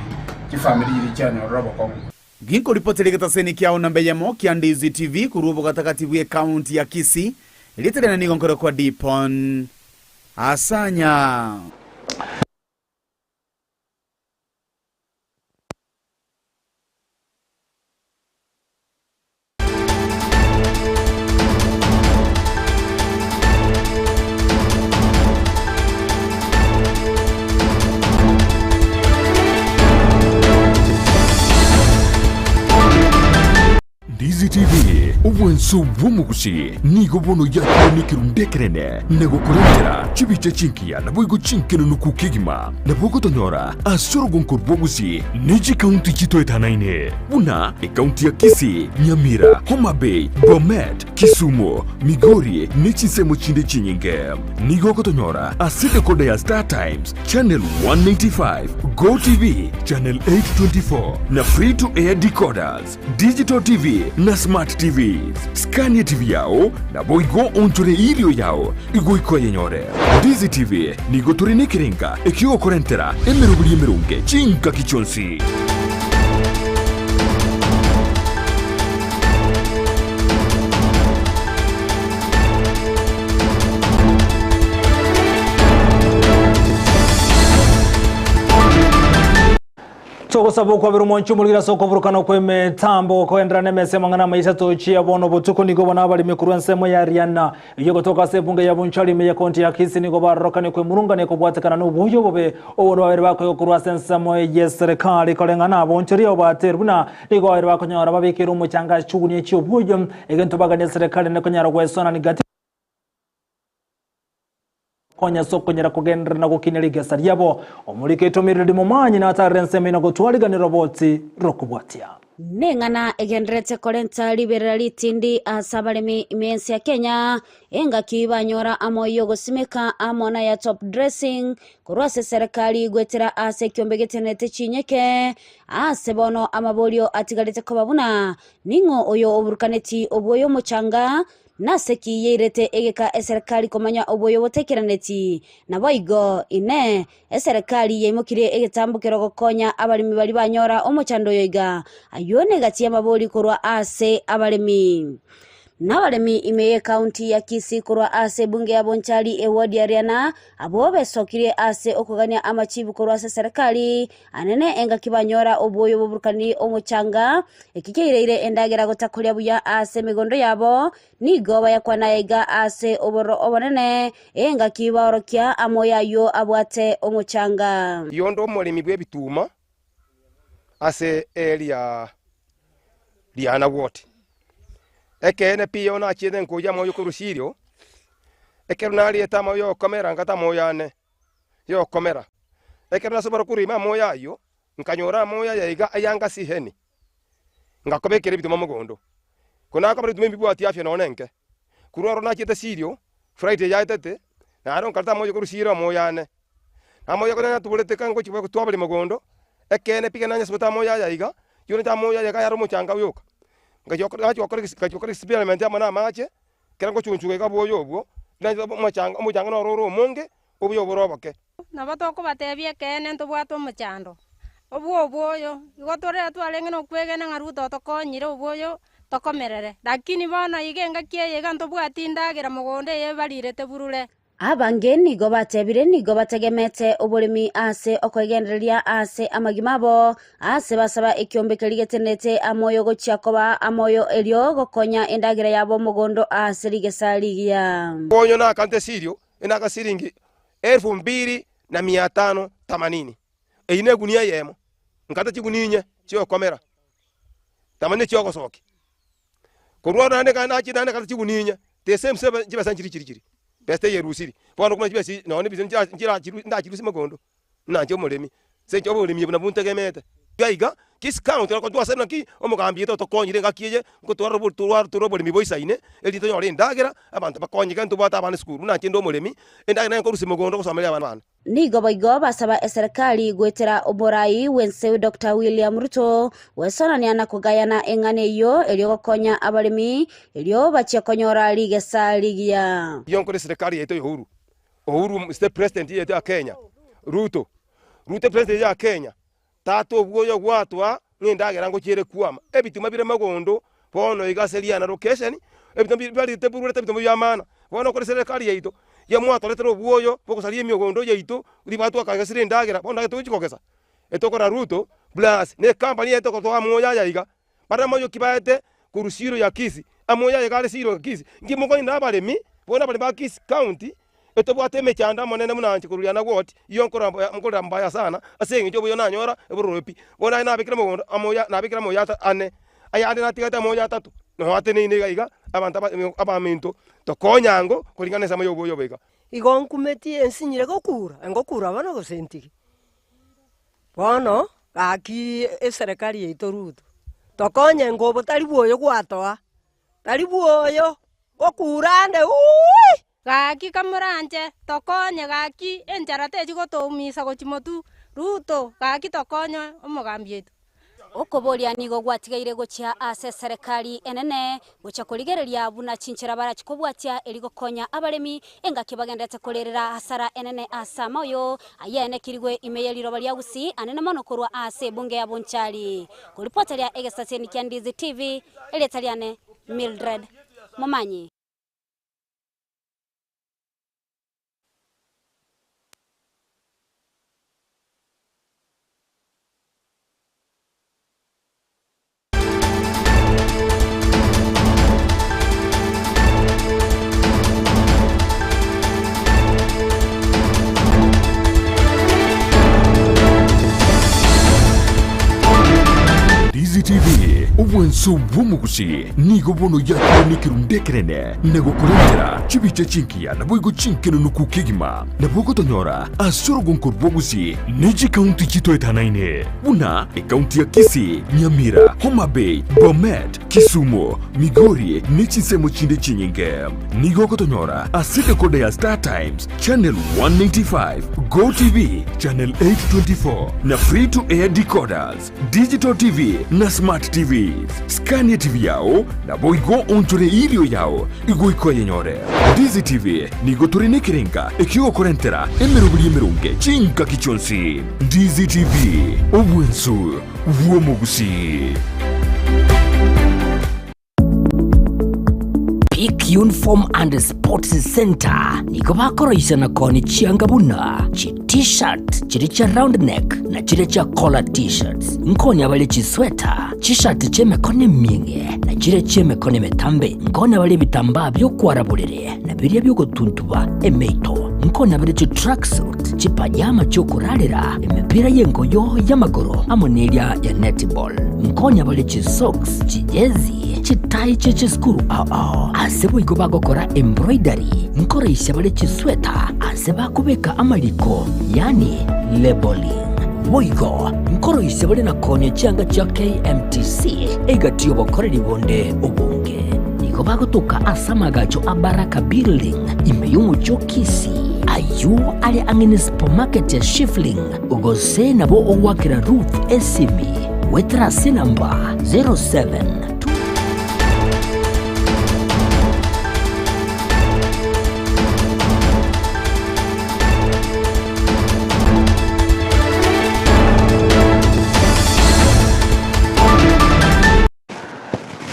Speaker 22: chifamiri chiria chianyorire obokong'u.
Speaker 20: Ginkoripoteria egetaseni kiao namba eyemo kia Ndizi TV korwa obogatagati bw'ecounty ya Kisii, erieta riane nigo nkorokwa Dipon Asanya.
Speaker 1: Omwenso bw'omogusi nigo bono yakire nekerundu ekenene na gokorentera chibicha chingiya naboigo chinkenenuku kegima. Nabo ogotonyora ase orogonko rw'obogusi ne chikaunti chitoetanaine buna ekaunti ya Kisii, Nyamira, Homa Bay, Bomet, Kisumu, Migori ne chinsemo chinde chinyinge. Nigo ogotonyora ase decoder ya Star Times, Channel 195, Go TV, Channel 824 na Free to Air decoders, Digital TV na Smart TVs. Scania TV yao naboigo onchore erio yao igoika oyenyore. Ndizi TV nigo tore nekerenga ekiogokorentera emeroberi emeronge chingaki chionsi.
Speaker 4: Togosaba okwabera omwanchi omorwire ase okoburukana kw'emetambo koenderera nemesa amang'ana amaisa tochia bono botuko nigo bono abaremi korwa ensemo ya Riana eyio gotoka ase ebunge ya Bonchari ime ye county ya Kisii nigo barorokanie kwemurungania kobwatekana noboyia obobe obwo babere bakoigwa korwa ase ensemo ye serikali koreng'ana Bonchari obaterwe buna nigo babere bakonyora babekeire omochanga ase chigunia chi'oboyia egento bagania serikali nekonyara gwesonani gati Konya ase okonyara kogenderera na gokinia rigesa riabo. Omoriko etomerire rimomanyi natarire ensemo ina gotwarigania roboti rokobwatia.
Speaker 17: Neng'ana egendererete korenta riberera ritindi ase abaremi ime y'ense ya Kenya, engaki banyora amoyio ogosimeka amo na ya top dressing korwa ase eserekari goetera ase ekiombe getenenete chinyeke. Ase bono amaborio atigarete koba buna, ning'o oyo oburukaneti obwoyo omochanga Nase ki yairete egeka eserekari komanya oboyo botaikeraneti? Naboigo, Inee, eserekari yaimokirie egetambokero gokonya abaremi baria banyora omochando oyo iga? Ayio negati y'amabori korwa ase abaremi. Nabaremi ime y'ecounty ya Kisii korwa ase ebunge ya Bonchari eward ya Riana, abwo besokirie ase okogania amachibu korwa ase eserekari, Anene engaki banyora obwoyo boburukanirie omochanga, eki kiaireire endagera gotakoria buya ase emegondo yabo, nigo bayakwana aiga ase obororo obonene, engaki baorokia amoyo ayio abwate omochanga.
Speaker 2: Iyonde omoremi bw'ebituma ase eria riana ward. Ekeene pi igo nachiete nkoyia amoyo korwa Sirio, ekero nariete amoyo okomera ngata amoyo ane. y'okomera. Ekero nasobora korwa ime amoyo ayio, nkanyora amoyo aya iga ayanga siheni, ngakobekera ebituma mogondo. Ko nakobera ebituma embibwati afya nonya nenke. Korwa oro nachiete Sirio, Friday yaetete, naro nkareta amoyo korwa Sirio amoyo ane. Amoyo konya natuborete ka ngochia gotwaberia mogondo, ekeene pi ekero nanyasubete amoyo aya iga, rirorio amoyo aya iga ayare omochanga oyoka. Ngachia gokora ngachia gokora experiment amo na amache, Ekero ngochunchuga iga bwoyo obwo, nainche omochanga omochanga noro ore omonge, obuya obore oboke.
Speaker 23: Nabo tokobatebia ekeene ntobwate omochando obwo obwoyo, igo tore twarenge nokwegena ng'a Ruto otokonyire obwoyo tokomerere, lakini bono iga engaki eye iga ntobwati endagera mogondo eye barirete burure.
Speaker 17: Abange nigo batebire nigo bategemete oboremi ase okoegendereria ase amagima abo, aase basaba ekiombe keria getenenete amoyo gochia koba amoyo erio gokonya endagera yabo mogondo ase rigesa rigiya.
Speaker 2: Konyo nakante sirio enaka siringi elfu mbili na mia tano themanini, eyio negunia eyemo, nkata chigunia inye chiokomera, tamanyeti chiogosokia. Korwa oro naende ekero nachire naende ekero chigunia inye, the same same chibesa nchiri chiri chiri, besa teyerusiri. Bono okomanya chibesa echi nonye ebisa nchira nchirachiru ndachirusie mogondo, nanche omoremi, ase eng'encho oboremi obo nabwo ntegemete. Iga iga, Kisii county nabo twasabire naki omogambi oito otokonyire engaki eye, nkotwara obo twa tore oboremi boisaine, erinde tonyore endagera, abanto bakonyeke ntobwate abana esukuru, buna inche inde omoremi, endagera naye nkorusia mogondo gosomeria abana bane.
Speaker 17: Nigo boigo basaba eserekari goetera oborai bw'ense Doctor William Ruto gwesonania na kogayana eng'ana eyio erio gokonya abaremi erio bachie konyora rigesa rigiya.
Speaker 2: Iyo nkore eserekari yaito ya Uhuru, Uhuru Mr President yaito ya Kenya, Ruto, Ruto president ya Kenya, tata obwoyo gwatwa ng'endagera ngochiere kwama, ebituma bire mogondo Bono iga ase riana location, ebinto mbi biarete bururete ebinto bia maana. Bono kore serikali yaito, yamwatoretera obwoyo bogosaria emiogondo yaito, ribaga twakagesire endagera, bono endagera togochi kogesa. Etokora Ruto plus ne ecompany yaito togotoa amoyo aya iga, bare amoyo ki baete korwa Siiro ya Kisii, amoyo aya iga are Siiro ya Kisii, inki mokonyora abaremi, bono abaremi ba Kisii county, etobwate emechando amonene buna inche korwa riana ward, iyo nkora nkorera mbaya sana, ase eng'encho obuya nanyora ebororo pi. Bono aye nabekire mogondo amoyo nabekire amoyo ata ane, ayande natigete amoyo atato, noo ateneine iga iga. abanto aba abaminto tokonyango koringana na ensemo ya oboyo obo iga.
Speaker 3: Igo nkumetie ensinyire gokura, ngokura bono gose ntige? Bono gaki eserekari yaito Ruto, tokonye ngobo tari bwoyo gwatoa, tari bwoyo, ngokura ande uuii.
Speaker 23: Gaki kamoranche, tokonye gaki enchara techi gotoumisa gochia motwe, Ruto gaki tokonye omogambi oito.
Speaker 17: Okoboria nigo gwatigaire gochia ase eserekari enene, gochia korigereria buna chinchera barachie kobwatia eri gokonya abaremi engaki bagenderete korerera hasara enene ase amaoyo ayeanekirigwe ime ye riroba ria Gusii anene mono korwa ase ebunge ya Bonchari. Koripoteria egesaseni kia Ndizi TV, erieta riane Mildred Momanyi.
Speaker 1: DCTV, obwanso bw'omogusi nigo bono yakorwa nekerundu ekerene na gokorentera chibicha chingiya naboigo chinkenenuku kegima. Nabo ogotonyora ase orogonko rw'obogusi ne chikaunti chitoetanaine buna ekaunti ya Kisii, Nyamira, Homa Bay, Bomet, Kisumu, Migori ne chinsemo chinde chinyinge. Nigo ogotonyora ase decoder ya Star Times, Channel 195, Go TV, Channel 824 na Free to Air decoders, Digital TV na Smart TVs. Scania TV yao naboigo onchore erio yao igoika oyenyore. Ndizi TV nigo tore nekerenga ekiogokorentera emeroberi emeronge chingaki chionsi. Ndizi TV, obwensu bw'omogusii.
Speaker 9: Peak Uniform and Sports Centre nigo bakoroisana koonia chianga buna chi T-shirt chiria chia round neck na chiria chia collar T-shirts. Nkonya bare chisweta, chishati chi'emekono emieng'e na chiria chi'emekono emetambe. Nkonya bare ebitambaa bi'okwara borere na biria bi'ogotuntuba emeito. Nkonya bare chitracksuit, chipajama chi'okorarera, emepira y'engoyo y'amagoro amo neria ya netball. Nkonya bare chisocks, chijezi, chitai chie chisukuru ao ao. Ase boigo bagokora embroidery, nkoroisia bare chisweta ase bakobeka amariko, yaani labelling. Boigo nkoroisia bare na koonia chianga chia KMTC egati y'obokoreri bonde obonge. Nigo bagotoka ase amagacho a Baraka Building ime y'omochie o Kisii, ayio are ang'e ne supermarket ya Shifling, gose nabo ogoakera Ruth esimi goetera ase enamba 07.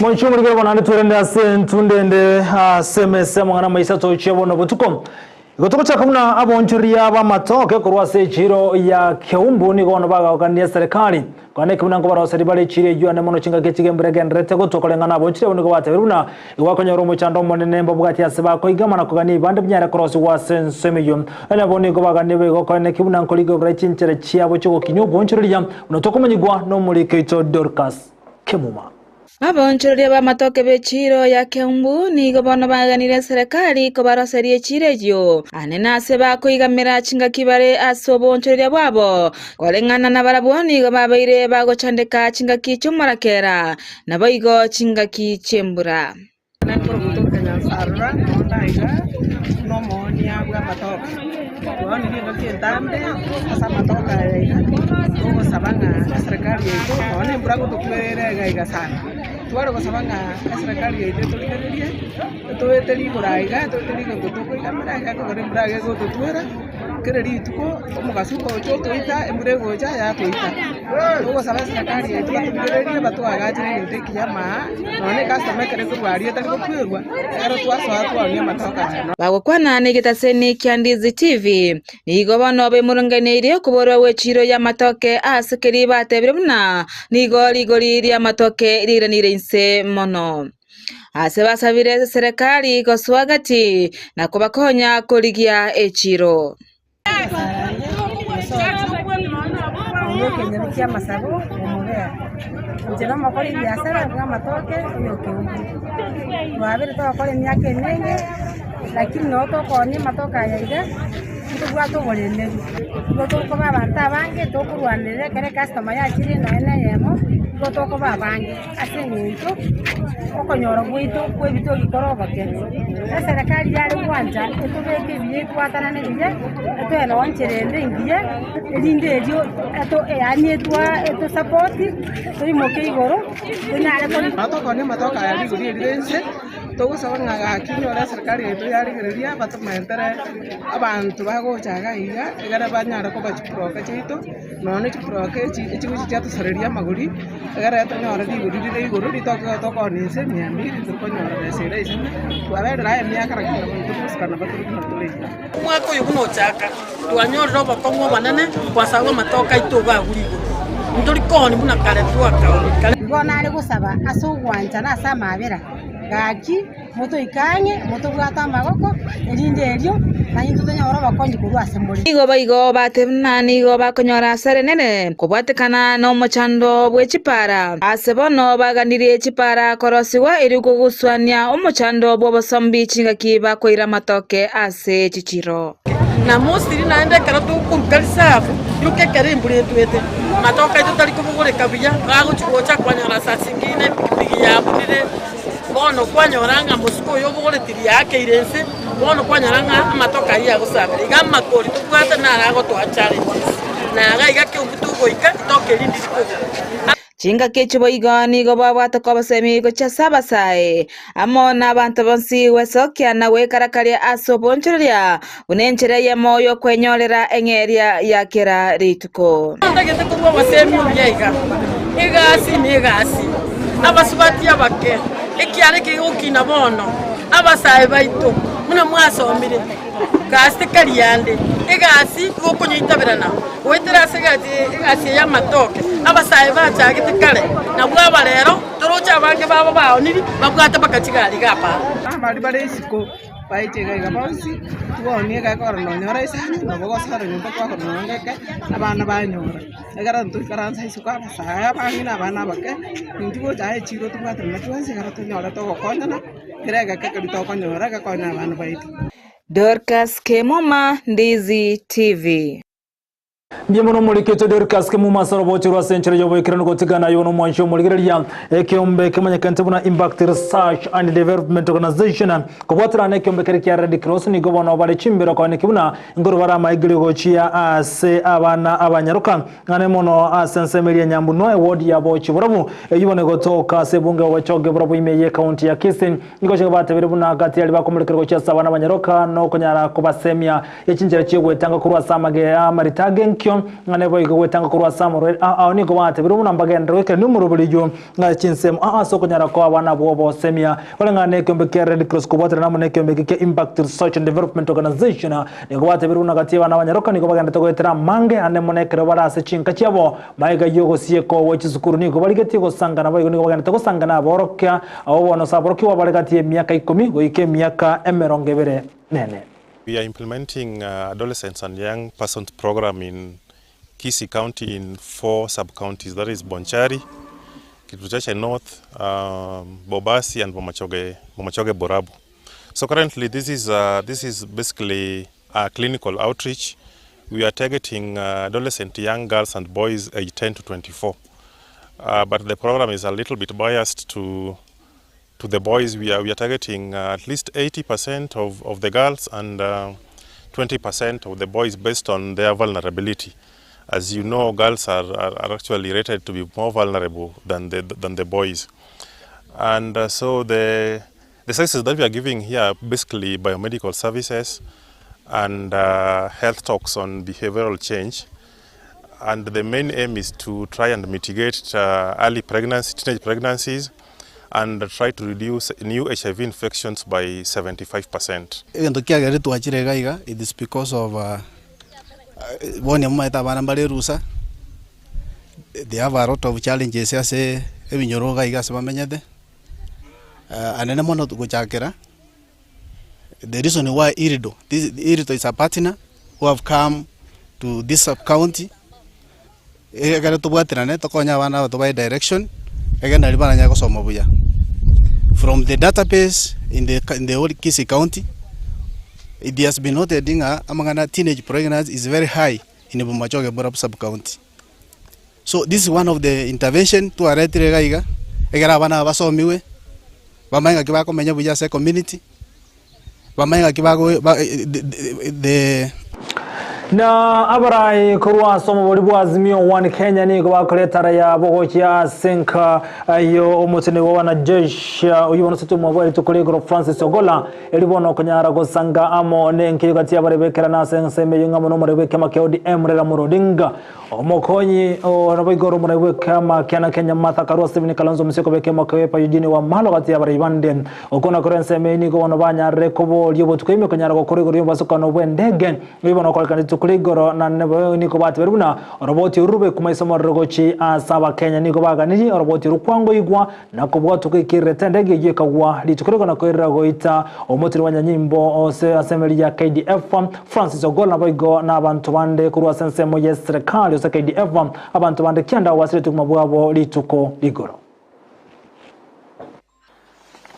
Speaker 4: Moichie omorikere bono naende twerende ase entunde ende ase emesa amang'ana amaisa tochia bono botuko. Igo togochaka buna abonchoria b'amatoke korwa ase echiro ya Keumbu nigo bono bagagokania eserekari. Kwana eke buna nkobaroseria bare echiro eyio ane mono chingaki echi embura egendererete gotwa koreng'ana abonchoria abwo nigo batebirie buna igo bakonyora omochando omonene mbabwati ase bakoigama na kogania ebibande binyare korosigwa ase ensemo eyio. Nonya nabo nigo bagania boigo korende ki buna nkorigia chinchera chiabo chi'ogokinyia obonchoreria buna tokomanyigwa nomoriki oito Dorcas Kemuma.
Speaker 10: Abaonchoreria b'amatoke b'echiiro ya Keumbu nigo bono baegenire eserekari kobaroseria echiiro eyio, ane nase bakoigamera chingaki bare ase oboonchoreria bwabo. Koreng'ana nabarabwo nigo babeire bagochandeka chingaki chi'omorakera, naboigo chingaki chi'embura.
Speaker 24: Nakorwa Nyansarora nonya iga buna omoonia bw'amatoke. Twaonirie engaki entambe ase amatoke aya iga, togosaba ng'a eserekari yaito nonya na embura ngototwerere iga iga sana. Tware gosaba ng'a eserekari yaito etorigererie, etoete rigoro aiga, etoete rigoro tokoigamera iga ekogera embura iga egototwera. Kera rituko omogaso ogocha otoita, embura egocha yatoita. Togosaba eserekari yaito batobigererie batoagachere egento ekiya amaa, nonya na ecustomer ekero ekorwa aria etari gotwerwa, ekero twasoa twaonia amatoke aya.
Speaker 10: Bagokwana negetaseni kia Ndizi TV, nigo bono bemurungeneirie okoborwa gwe chiiro y'amatoke ase keria batebire buna nigo rigori ri'amatoke riiranire inse mono. Ase basabire eserekari gosoa gati na kobakonya korigia echiro.
Speaker 24: Ekenyoro ki'amasabo omobere.
Speaker 6: Inche nomokori ebiasara bw'amatoke oyo Keumbu. Twabire togokora emiaka emenge, lakini nabo tokoonia amatoke aya iga, ntobwate oboremeru. Nigo tokoba abanto abange tokorwanerera ekero ecustomer yachire nonya na eyemo, nigo tokoba abange ase eng'encho okonyora gwaito kwa ebitoki kore ogoke. Eserekari yare gwancha etobeke ebiya etwatanane buya, etoe nonye enchera ende engiya, erinde erio eto yaani etwa etosapoti, toimoke igoro, tonyare kori.
Speaker 24: Nabo tokoonia amatoke aya rigori erire inse, togosaba ng'a gaki inyore eserikari yaito yarigereria batomentere abanto bagocha iga iga, egere banyare koba chiburoka chiaito, nonya ne chiburoka echi echigochi chiatosareria amagori, egere tonyore rigori rire igoro ritoke tokoonia inse mia mbiri torikonyora besa ere isano, twaberire aye emiaka lakini nabo ntogosika nabo tore buna tore iga.
Speaker 8: Omwaka oyo buna ochaka, twanyorire obokong'u obonene kwasabwa amatoke aito iga agure igoro. Ntori kooni buna kare twakaoni kare.
Speaker 6: Igo nare gosaba ase ogwancha na ase amaabera, gaki, motoike ang'e, motobwate amaboko, erinde erio naintwe tonyore obokonyi korwa ase more.
Speaker 10: Nigo boigo batebana nigo bakonyora asare nene kobwatekana nomochando bwe chipara. Ase bono baganirie chipara korosigwa erio koguswania omochando bw'obosombi chingaki bakoira amatoke ase chichiro.
Speaker 8: Na mosiri naende ekero tokoruka risabu, riruka ekero embura etwete, amatoke aito tari kobogoreka buya, bagochia gocha kwanyora saa zingine epikipiki yabunire, bono kwanyora ng'a mosike oyo obogoreti riakeire inse, bono kwanyora ng'a amatoke ayio agosabera. Iga amakori tobwate naro agotoa challenges, na iga iga keumbu togoika, ritoke rinde rikogwa.
Speaker 10: Chingaki echio boigo nigo babwate kobasemi gochia ase abasae, amo nabanto bonsi gwesokia na gwekarakaria ase oboonchoreria, buna enchera eyemo y'okwenyorera eng'eria ya kera rituko.
Speaker 8: Ntagete korwa obosemi obuya iga, egasi na egasi, abasubati abake, ekiara eke gegokina bono, abasae baito, buna mwasomire, gasi tekari yande, egasi igo okonyeitaberana goetera ase egasi egasi eye y'amatoke, abasae bachagete kare, nabwo aba rero, toroche abange babo baoniri, babwate mpaka chigari iga para.
Speaker 24: Abaria bare isiko baiche iga iga bonsi, twaonia iga ekero nonyora esani, nabo ogosara nyomba twakora nonye ngeke, abana banyora. Ekero ntoikaransa isiko abasae abange na abana abake, intwe gocha aye echiro tobwaterane twensi ekero tonyore togokonyana, kera egeka keria tokonyora gekonye abana baito.
Speaker 10: Dorcas Kemuma, Ndizi TV.
Speaker 4: Mbuya mono omorikete Dorcas Kemuma ase oroboche rwa ase enchera y'oboikeranu gotigana aye nomwanchi omorigereria ekeombe kemanyekente buna Impact Research and Development Organization kobwaterana na ekeombe keria kia Red Cross nigo bono bare chimbero koeneki buna nkoro bare amaigerio gochia ase abana abanyaroka Ng'ane mono ase ensemo eria Nyambunwa, eward ya Bochi Borabu, eyio bono egotoka ase ebunge y'obochoge Borabu ime y'ecounty ya Kisii. Nigo chiga batebire buna gati aria bakomorekera gochia ase abana abanyaroka na okonyara kobasemia echinchera chi'ogwetanga korwa ase amage amarito agenkio. Ng'ane boigo gwetanga korwa ase amorwaire ao ao nigo batebire buna mbagenderere goikerania omoroberi oyio ng'a chinsemo ao ase okonyara koa abana abwo obosemia. Koreng'ana nekeombe kia Red Cross kobwaterana amo nekeombe eke kia Impact Research and Development Organization Nigo batebirwe buna gati y'abana abanyaroka nigo bagenderete goetera amange ande mono ekero bare ase chinka chiabo. Magega y'ogosieka gwe chisukuru nigo barigetie gosangana boigo nigo bagenderete gosangana aborokia abwo bono ase aborokigwa bare gati y'emiaka ikomi goika emiaka emerongo ebere nene.
Speaker 12: We are implementing adolescents and young persons program in Kisii County in four sub-counties, that is Bonchari, Kitutu-Chache North, Bobasi and Bomachoge, Bomachoge Borabu. So currently this is, uh, this is basically a clinical outreach. We are targeting uh, adolescent young girls and boys aged 10 to 24. Uh, but the program is a little bit biased to to the boys. We are, we are targeting uh, at least 80% of, of the girls and 20% of the boys based on their vulnerability. As you know, girls are, are, are actually rated to be more vulnerable than the, than the boys. And uh, so the, the services that we are giving here are basically biomedical services and uh, health talks on behavioral change. And the main aim is to try and mitigate uh, early pregnancy, teenage pregnancies, and try to reduce new HIV infections by 75%.
Speaker 15: Egento kiagerire twachire iga iga, it is because of bono omanyete abana mbare erusa, they have a lot of challenges ase ebinyoro iga iga ase bamenyete, anene mono gochakera, the reason why Irido, this Irido is a partner who have come to this sub county, ekero tobwaterane tokonye abana aba tobae direction. egere nario baranyare gosoma buya. From the database in the in the whole Kisii county, it has been noted ng'a amang'ana teenage pregnancy is very high in Bomachoge Borabu sub county. So this is one of the intervention twaretire iga iga, ekero abana aba basomiwe, bamanye ng'aki bakomenya buya ase ecommunity, bamanye ng'aki bago ba the.
Speaker 4: Na abarai korwa ase omobori bwa Azimio One Kenya nigo bakoreta ara yabo gochia ase enka yo omoteneneri bwa wanajeshi oyio bono osete omwabo bwa rituko rigoro Francis Ogolla eri bono okonyara gosanga amo nenkeyo gati y'abare bekerana ase ensemo eyio ng'amo nomoreri bw'ekiama kia ODM Raila Amolo Odinga Omokonyi oo naboigo ore omorai bw'ekeama kiana Kenya Martha Karua Stephen Kalonzo Musyoka bw'ekeama kia Wiper Eugene Wamalwa gati y'abarai bande. Okwo nakore ensemo eye nigo bono banyarire koboria obotuko ime konyara gokora igoro y'omobasokano bw'endege eyio bono okorekana rituko ria igoro na nebo nigo batebirie buna oroboti oru rube kuma ase omorero gochi ase abakenya nigo baganirie oroboti oru kwangoigwa na kobwatwa goikererete endege eyio ekagwa rituko rigo na koirera goita omotiri wa nyanyimbo ase ase emeri ya KDF Francis Ogolla naboigo na abanto bande korwa ase ensemo ye serikali ase KDF abanto bande kianda abasiretie obogima bwabo rituko rigoro.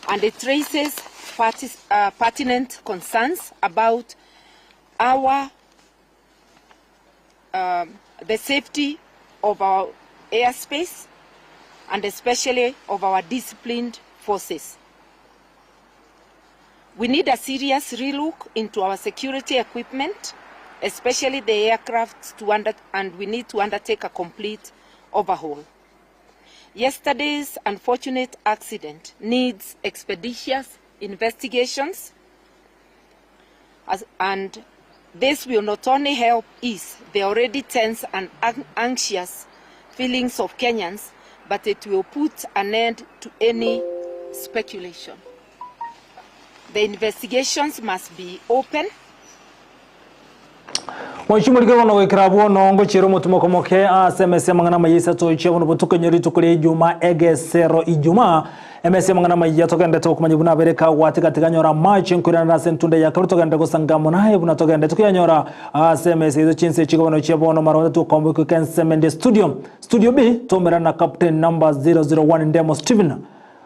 Speaker 7: And it raises pertinent concerns about our the safety of our airspace and especially of our disciplined forces. We need a serious relook into our security equipment, especially the aircraft, to under, and we need to undertake a complete overhaul. Yesterday's unfortunate accident needs expeditious investigations as, and this will not only help ease the already tense and anxious feelings of Kenyans, but it will put an end to any speculation. The investigations must be open.
Speaker 4: Mwanchimorike bono goikera bono ngochiera omotimoko moke ase emesa y'amang'ana amaya isato chia bono botuko enyoro rituko ria Ijumaa egesero Ijumaa emesa y'amang'ana amaya togendete gokumanya buna abere kagwatiga-tiga nyora amache nkoiranera ase entunda ya kabere togende gosanga amo naye buna togendete koyanyora ase emesa yaito chinsa echi bono chia bono mara tokomboka goika ensemo ende studio studio B tomerana na captain number 001 Ndemo Stephen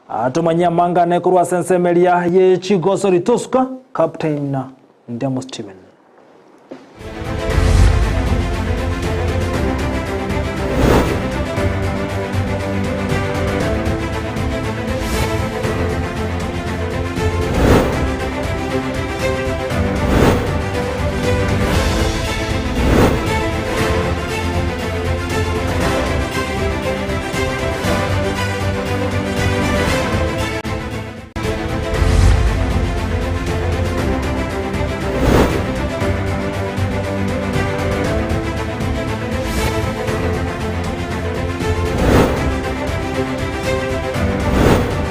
Speaker 4: atomanyie amang'ana korwa ase ensemo eria ye chigosori tosuka captain Ndemo Stephen.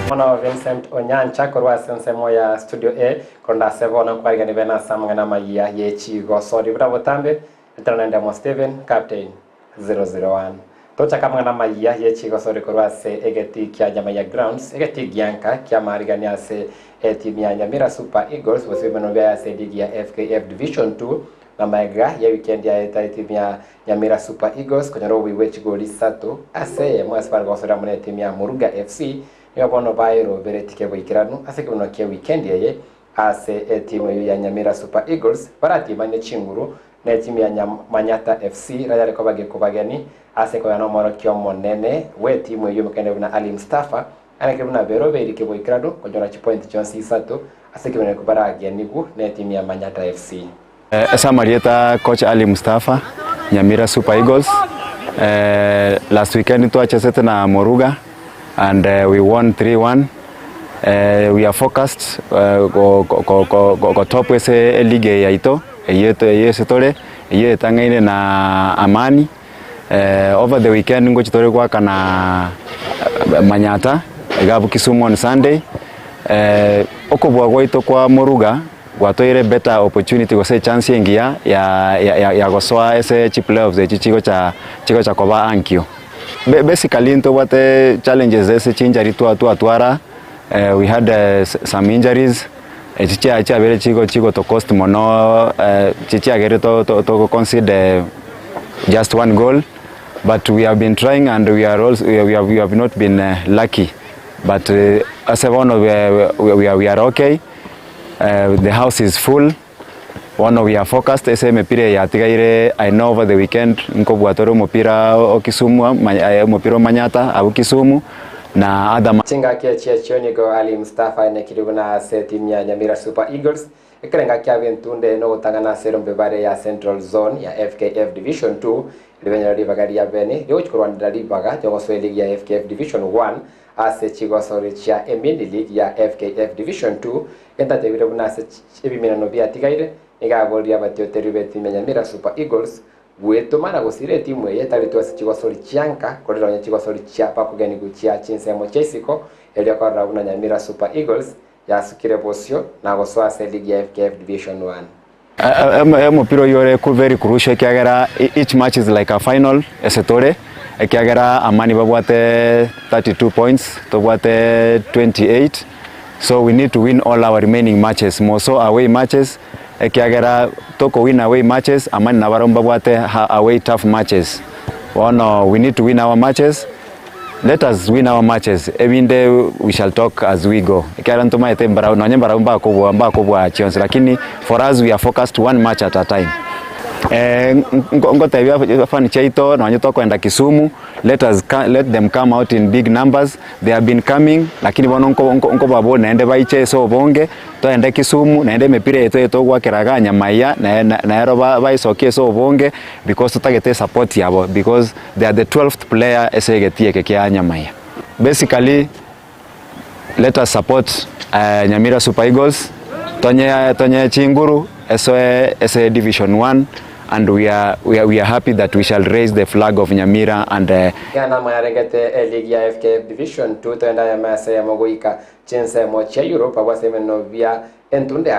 Speaker 13: Bono Vincent Onyancha korwa ase ensemo ya Studio A korende ase bono nkwarigani bene ase amang'ana amayia ye chigosori buna botambe Lieutenant Ndemo Stephen Captain 001 Tochake amang'ana amayia ye chigosori korwa ase egetii kia Nyamaiya Grounds, egetii gianka ki'amarigani ase etimu ya Nyamira Super Eagles gose ebimenwa biaye ase eligi ya FKF Division 2 na magega ye wikendi yaeta etimu ya Nyamira Super Eagles konyora obobui bwe chigoli isato ase eyemo ase bare gosorera amo netimu ya Moruga FC nigo bono baeroberetie keboikeranu ase ekemenwa kia wikendi eye ase etimu eyio ya Nyamira Super Eagles baratimanie chinguru Netimu ya Manyatta FC rayare koba gekobageni ase koya nomorokia omonene bw'etimu eyio omokende buna Ali Mustafa anekire buna berobeiri keboikeranu konyora chipointi chionsi isato ase ekebenereko baragenigu netimu ya Manyatta FC.
Speaker 14: Ase amarieta coach Ali Mustafa, Nyamira Super Eagles, last weekend ntwachesete na Moruga and we won 3-1. We are focused go top ase eligi eye yaito. Eyio eyio ase tore, eyio etang'aine na amani, over the weekend ngochia tore goakana Manyatta, iga abwo Kisumu on Sunday, okobua gwaito kwa Moruga gwatoire better opportunity gose echance engiya ya ya ya gosoa ase chiplayoffs echi chigocha chigocha koba ankio. Basically ntobwate challenges ase chinjury twa twatwara, we had some injuries. Echi chia chiabeire chigo chigoto cost mono chiagerire to to to consider just one goal. But we have been trying and we are also, we have, we have not been lucky. But ase bono we, we, we are okay. The house is full. Bono we are focused ase emepira eye yatigaire I know over the weekend nkobwata ore omopira o Kisumu omopira o Manyatta abwo Kisumu na other
Speaker 13: Chingaki echi echio nigo Ali Mustafa ainekire buna ase etimu ya Nyamira Super Eagles ekerenga kiabo entunde nogotang'ana ase erombebare ya Central Zone ya FKF Division 2 ribenyora ribaga ria bene rigochia korwanera ribaga riogosoa eligi ya FKF Division 1 ase chigosori chia emini league ya FKF Division 2 Gentatebirie buna ase ebimenano biatigaire, nigo aboririe abatiotereri b'etimu ya Nyamira Super Eagles gwetoma na gosira etimu eye etaretwe ase chigosori chianka korende onye chigosori chia bakogeni gochia chinsemo chia isiko erio korora buna Nyamira Super Eagles yasukire bosio na gosoa ase eligi ya FKF Division One.
Speaker 14: Omopira oyio ore very crucial ekiagera each match is like a final ase tore, ekiagera Amani babwate 32 points, tobwate 28, so we need to win all our remaining matches, more so away matches, ekiagera toko win away matches, Amani nabarabwo mbabwate away tough matches. Bono we need to win our matches. Let us win our matches, ebinde we shall talk as we go, ekiagera ntomaete mbarabwo nonye mbarabwo mbakobua mbakobua chionsi lakini for us we are focused one match at a time. Ngotebia fan chiaito nonye tokoenda Kisumu let us let them come out in big numbers, they have been coming lakini bono nko nko nkobabori naende baiche ase obonge toende Kisumu naende emepira eye toye togoakera igaa Nyamaiya nero baisokie ase obonge because totagete esupport yabo because They are the twelfth player ase egetii eke kia Nyamaiya. Basically let us support Nyamira Super Eagles tonye tonye chinguru esoe ase division one and we are, we are, we are happy that we shall raise the flag of Nyamira and
Speaker 13: Gana mwarengete eligi ya FKF Division 2 toenda yame ase eyemo goika chinsemo chia Europe abwo ase emeneno bia entunde ya.